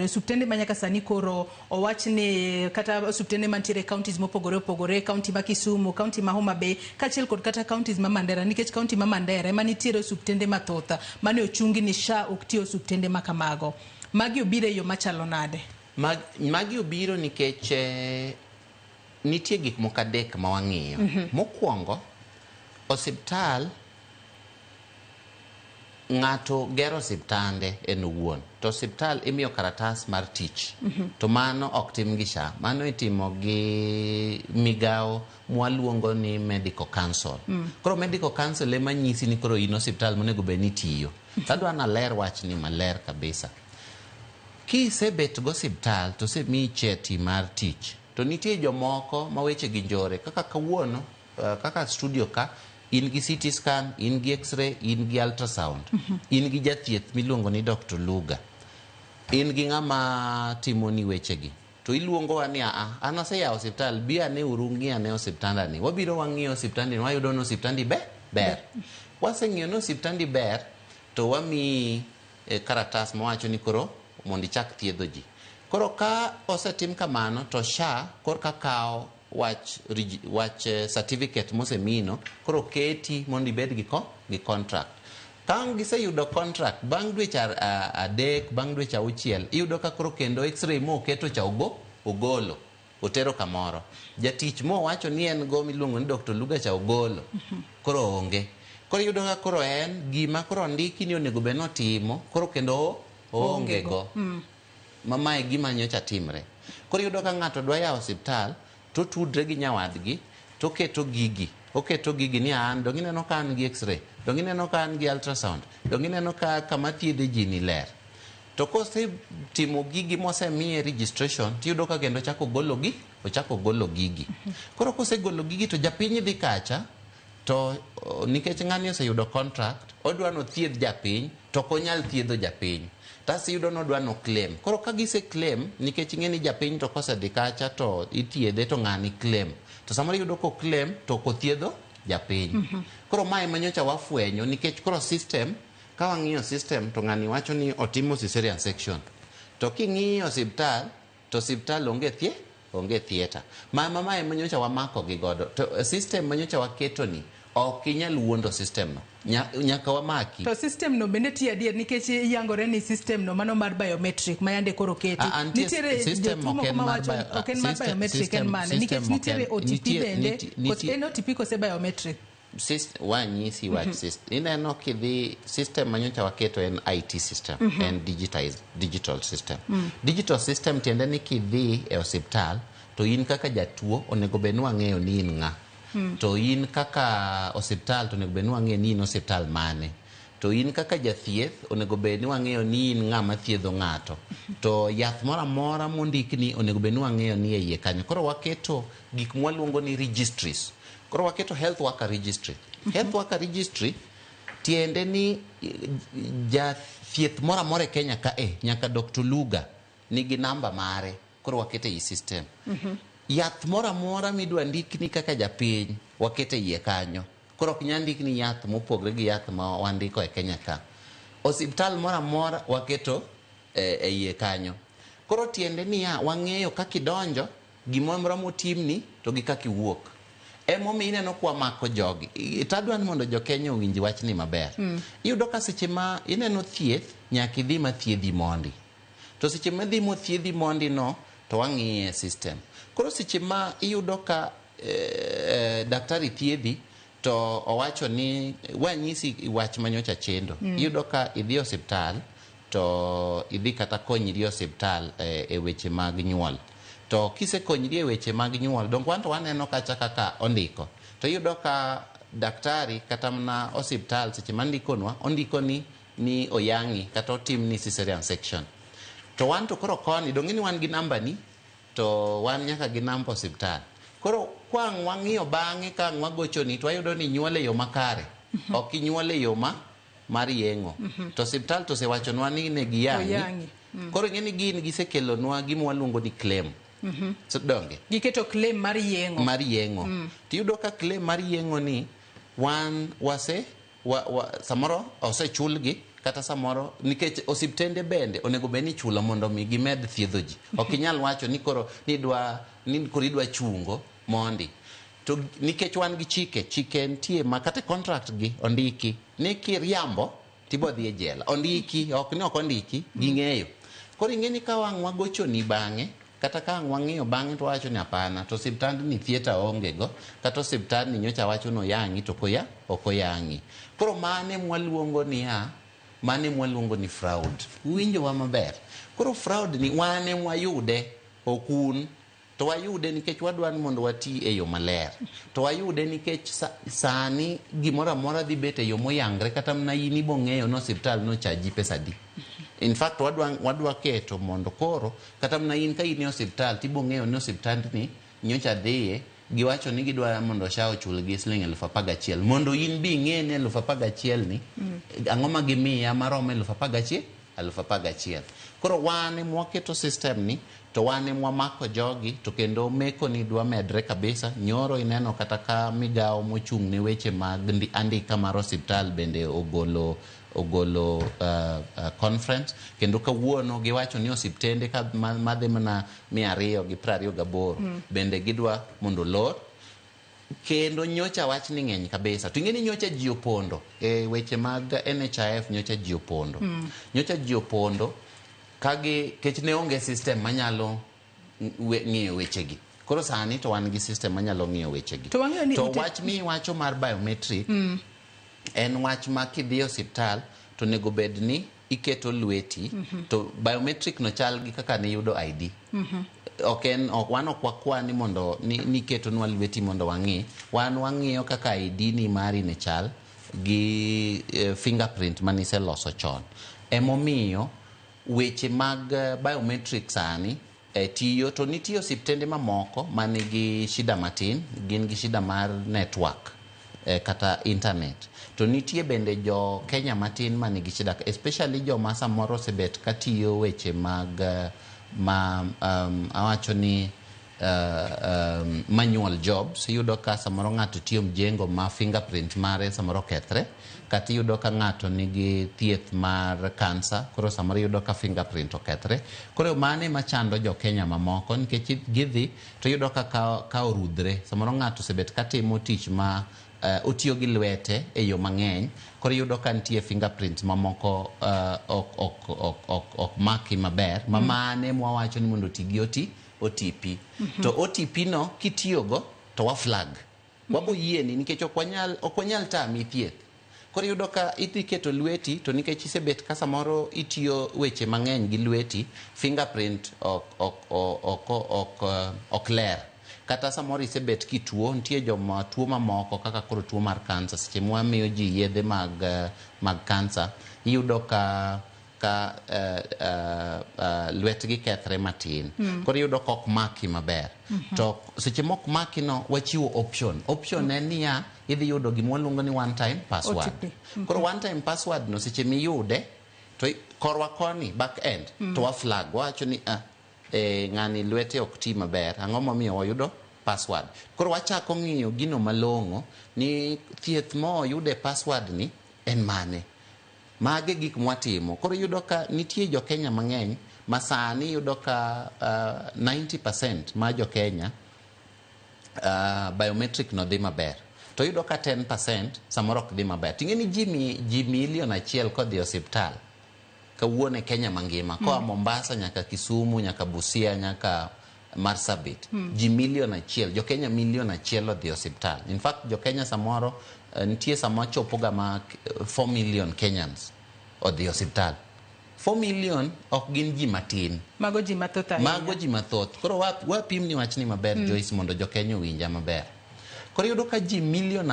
Osiptende ma nyaka sani koro owach ni kata osiptende mantiere e counties mopogore opogore, county ma Kisumu, county ma Homa Bay, kaachiel kod kata counties ma Mandera, nikech county ma Mandera ema nitiere osiptende mathoth mane ochungi ni SHA ok ti osiptende ma kamago. Magi obiro e yo machalo nade? Magi obiro nikech nitie gik moko adek ma wang'iyo. Mokwongo, osiptal ng'ato gero osiptande en owuon to osiptal imiyo karatas mar tich. To mano ok tim gi SHA, mano itimo gi migawo mwaluongo ni Medical Council. Koro Medical Council ema nyisi ni koro in osiptal monego bed ni itiyo. Tadwa naler wachni maler kabisa. Kisebet go osiptal to osemiyi cheti mar tich, to nitie jomoko ma weche gi njore kaka kawuono kaka studio ka in gi CT scan, in gi x-ray, in gi ultrasound, in gi jathieth miluongo ni Dr. Luga, in gi ng'ama timoni wechegi to iluongowa ni aa an aseyawo osiptal bi ane uru ng'i ane osiptandani. Wabiro wang'iyo osiptandi wayudo ni osiptandi be ber. Waseng'iyo ni osiptandi ber to wamiyi karatas mawacho ni koro mondo ichak thiedho ji. Koro ka osetim kamano to SHA korka kawo wach wach certificate mosemino koro keti mondo ibed gi gi contract. Ka giseyudo contract bang' dweche 3, bang' dweche 6, iyudo ka koro kendo x-ray moketo cha ogolo otero kamoro. Jatich mowacho ni en go miluongo ni Dr. Luga cha ogolo koro onge. Koro iyudo ka koro en gima koro ondiki ni onego bed ni otimo koro kendo oonge go. Ma mae gima nyocha timre. Koro iyudo ka ng'ato dwa yawo osiptal to tudre gi nyawadgi to oketo gigi, oketo gigi ni an dong ineno ka an gi x-ray, dong ineno ka an gi ultrasound, dong ineno ka kama thiedhe ji ni ler. To kosetimo gigi mosemiye registration tiyudo ka kendo ochako golo gi, ochako golo gigi. Koro kosegolo gigi to japiny dhi kacha to nikech ng'ani oseyudo contract, odwa nothiedh japiny to ok onyal thiedho japiny. Tas iyudo ni odwa no claim. Koro ka gise claim, nikech ing'e ni japiny to kosedhi kacha to ithiedhe to ng'ani claim. To samoro iyudo ko claim to ok othiedho japiny. Koro mae ema nyocha wafwenyo nikech koro system, ka wang'iyo system to ng'ani wacho ni otimo cesarean section. To king'iyo osiptal, to osiptal onge onge theatre. Ma mae ema nyocha wamako gi godo. To system ma nyocha waketo ni ok inyal wuondo system no. Nyaka wamaki. To system no bende tiyo adier nikech yangore ni system no mano mar biometric ma yande koro keti. Nitiere jotuo moko mawacho ok en mar biometric en mane nikech nitiere OTP bende en OTP kose biometric. Wanyisi wach system. Ineno kidhi system manyocha waketo en IT system, en digitized digital system. Digital system tiende ni kidhi e osiptal to in kaka jatuo onego bed ni wang'eyo ni in ng'a. To in kaka osiptal to onego bed ni wang'eyo ni in osiptal mane. To in kaka jathieth onego bed ni wang'eyo ni in ng'ama thiedho ng'ato. To yath moro amora mondikni onego bed ni wang'eyo ni e iye kanyo. Koro waketo gik mwaluongo ni registries. Koro waketo health worker registry. Health worker registry tiende ni jathieth moro amora e Kenya ka e nyaka Dr. Luga nigi namba mare. Koro wakete ei system. Yath moro amora midwa ndikni kaka japiny wakete iye kanyo. Koro ok nyal ndikni yath mopogre gi yath ma wandiko e Kenya ka. Osiptal moro amora waketo e iye kanyo. Koro tiende niya wang'eyo kaka idonjo, gimoro amora motimni to gi kaka iwuok. Emomiyo ineno kwa mako jogi. Tadwa ni mondo jo Kenya owinj wachni maber. Iyudo ka seche ma ineno thieth, nyaka idhi ma thiedhi mondi. To seche ma idhi mothiedhi mondi no, to wang'iye system. Koro seche ma iyudo ka daktari thiedhi, to owacho ni wanyisi wach manyocha chendo. Iyudo ka idhi osiptal, to idhi kata konyri e osiptal e weche mag nyuol. To kisekonyri e weche mag nyuol, donge wan to waneno kacha kaka ondiko. To iyudo ka daktari kata mana osiptal seche ma ndikonwa, ondiko ni oyang'i kata otimni cesarean section. To wan to koro koni, donge ni wan gi namba ni, to wan nyaka gi namba osiptal. Koro kwang' wang'iyo bang'e ka ang' wagochoni to wayudo ni inyuol e yo makare. Ok inyuol e yo ma mar yeng'o. To osiptal to osewachonwa ni ne giyang'i. Koro ing'e ni gin gisekelonwa gima waluongo ni claim. So donge? Giketo claim mar yeng'o. Mar yeng'o. Tiyudo ka claim mar yeng'o ni wan wase samoro osechulgi Kata samoro nikech osiptende bende onego bed ni ichulo mondo mi gimed thiedho ji. Ok inyal wacho ni koro ni koro idwa chungo mondi. To nikech wan gi chike, chike nitie ma kata e contract gi ondiki ni kiriambo tibo dhi e jela. Ondiki, ok ni ok ondiki, ging'eyo. Koro ing'e ni ka wang' wagochoni bang'e, kata ka ang' wang'iyo bang'e to wawacho ni hapana, to osiptandni theatre onge go, kata osiptandni nyocha wacho ni oyang'i to ok oyang'i. Koro mano ema waluongo niya, mano ema waluongo ni fraud. Uwinjowa maber? Koro fraud ni wan ema wayude, ok un. To wayude nikech wadwa ni mondo wati e yo maler. To wayude nikech sani gimoro amora dhi bet e yo moyangre, kata mana in ibo ng'eyo ni osiptal nochaji pesa adi. In fact, wadwa keto mondo koro kata mana in ka in e osiptal tibo ng'eyo ni osiptandni nyocha dhiye, giwacho ni gidwa mondo SHA ochulgi siling 11,000. Mondo in bi ing'e ni 11,000 ni, ang'o ma gimiya maromo 11,000? 11,000. Koro wan ema waketo system ni, to wan ema wamako jogi, to kendo meko ni dwa medre kabisa. Nyoro ineno kata ka migawo mochung' ne weche mag andika mar osiptal bende ogolo conference, kendo kawuono giwacho ni osiptende ka madhi mana 228 bende gidwa mondo olor. Kendo nyocha wach ni ng'eny kabisa. To ing'e ni nyocha ji opondo e weche mag NHIF, nyocha ji opondo. Nyocha ji opondo kagi kech ne onge system manyalo ng'iyo wechegi. Koro sani to wan gi system manyalo ng'iyo wechegi. To wang'eyo ni To wach miwacho mar biometric en wach ma kidhi e osiptal to onego bed ni iketo lweti, to biometric no chal gi kaka niyudo ID. Ok en ok wan ok wakwa ni mondo ni iketonwa lweti mondo wang'i. Wan wang'iyo kaka ID ni mari ne chal gi fingerprint maniseloso chon. Emomiyo weche mag biometric sani tiyo, to nitie osiptende mamoko manigi shida matin, gin gi shida mar network kata internet. To nitie bende jo Kenya matin manigi shida, especially joma samoro osebet katiyo weche mag ma awacho ni manual jobs. Iyudo ka samoro ng'ato tiyo mjengo ma fingerprint mare samoro kethre, kata iyudo ka ng'ato nigi thieth mar kansa, koro samoro iyudo ka fingerprint okethre. Koro mano ema chando jo Kenya mamoko, nikech gidhi to iyudo ka ka orudhre. Samoro ng'ato osebet katimo tich ma otiyo gi lwete e yo mang'eny, koro iyudo ka nitie fingerprints mamoko ok maki maber, ma mane mwawacho ni mondo oti gi OTP. To OTP no kitiyogo to wa flag. Wabo yieni nikech ok wanyal tami thieth. Koro iyudo ka idhi keto lweti, to nikech isebet ka samoro itiyo weche mang'eny gi lweti, fingerprint ok ler. Kata samoro isebet kituo, nitie joma tuo mamoko kaka koro tuo mar kansa, seche mwamiyo ji yedhe mag kansa, iyudo ka lwetgi kethre matin. Koro iyudo ka ok maki maber. To seche mok maki no, wachiwo option. Option en niya, idhi yudo gima waluongo ni one time password. OTP. Koro one time password no seche miyude, to korwa koni back end, to wa flag, wawacho ni ng'ani lwete ok ti maber, ang'o momiyo wayudo password. Koro wachako ng'iyo gino malong'o ni thieth moyude e password ni en mane. Mage gik mwatimo. Koro iyudo ka nitie jo Kenya mang'eny ma sani iyudo ka 90% ma jo Kenya biometric no dhi maber. To iyudo ka 10% samoro ok dhi maber. Ting'e ni ji 1 million kodhi e osiptal kawuono e Kenya mangima, koa Mombasa nyaka Kisumu, nyaka Busia, nyaka Marsabit, ji 1 million, jo Kenya 1 million odhi e osiptal. In fact, jo Kenya samoro nitie sama chopoga ma 4 million Kenyans odhi e osiptal. 4 million ok gin ji matin. Mago ji mathoth ahinya. Mago ji mathoth. Koro wapim ni wachni maber, Joyce, mondo jo Kenya owinja maber. Koro iyudo ka ji 4 million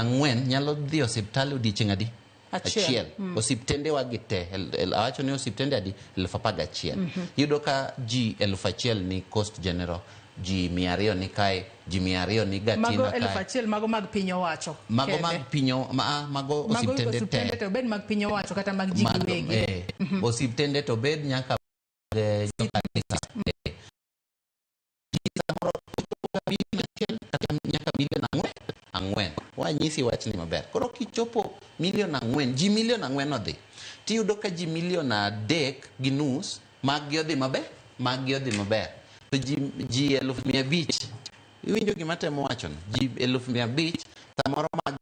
nyalo dhi e osiptal odiechieng' adi? Achiel. Osiptende wa gi te, awacho ni osiptende adi? 11,000. Iyudo ka ji 1,000 ni Coast General, ji 200 ni kae, ji 200 ni Mago Gatina eluf kae. achiel mago mag piny owacho. Mago kende. mag piny mago Mago osiptende osiptende te. to obed mag piny owacho kata mag ji giwegi. Osiptende to bed nyaka jokanisa. Samoro 1 million kata nyaka 4 million. Wanyisi wachni maber. Koro kichopo 4 million, ji 4 million odhi. Tiyudo ka ji milion 3.5 mag gi odhi maber, mag gi odhi maber. To ji 500,000, iwinjo gima temo wachono? Ji 500,000 samoro mag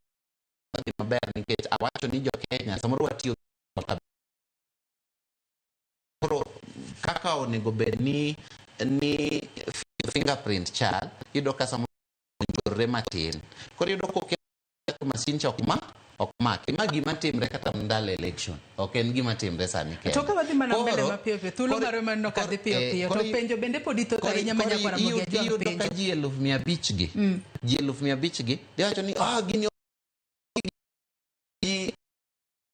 odhi maber nikech awacho ni jo Kenya samoro watiyo. Koro kaka onego bed ni fingerprint chal, iyudo ka samoro onjorre matin. Koro iyudo koket masin cha ok maki. Ma gima timre kata ndalo election, ok en gima timre sani kende. To ka wadhi mana mbele mapiyo piyo, thuolo marwa maneno ka dhi piyo piyo, to penjo bende podi thoth ahinya ma nyakwara Ramogi Ajwang' iyudo ka penjo. Ji 500,000 gi, ji 500,000 gi dhi wacho ni gini ji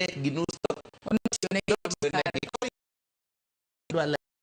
3.5.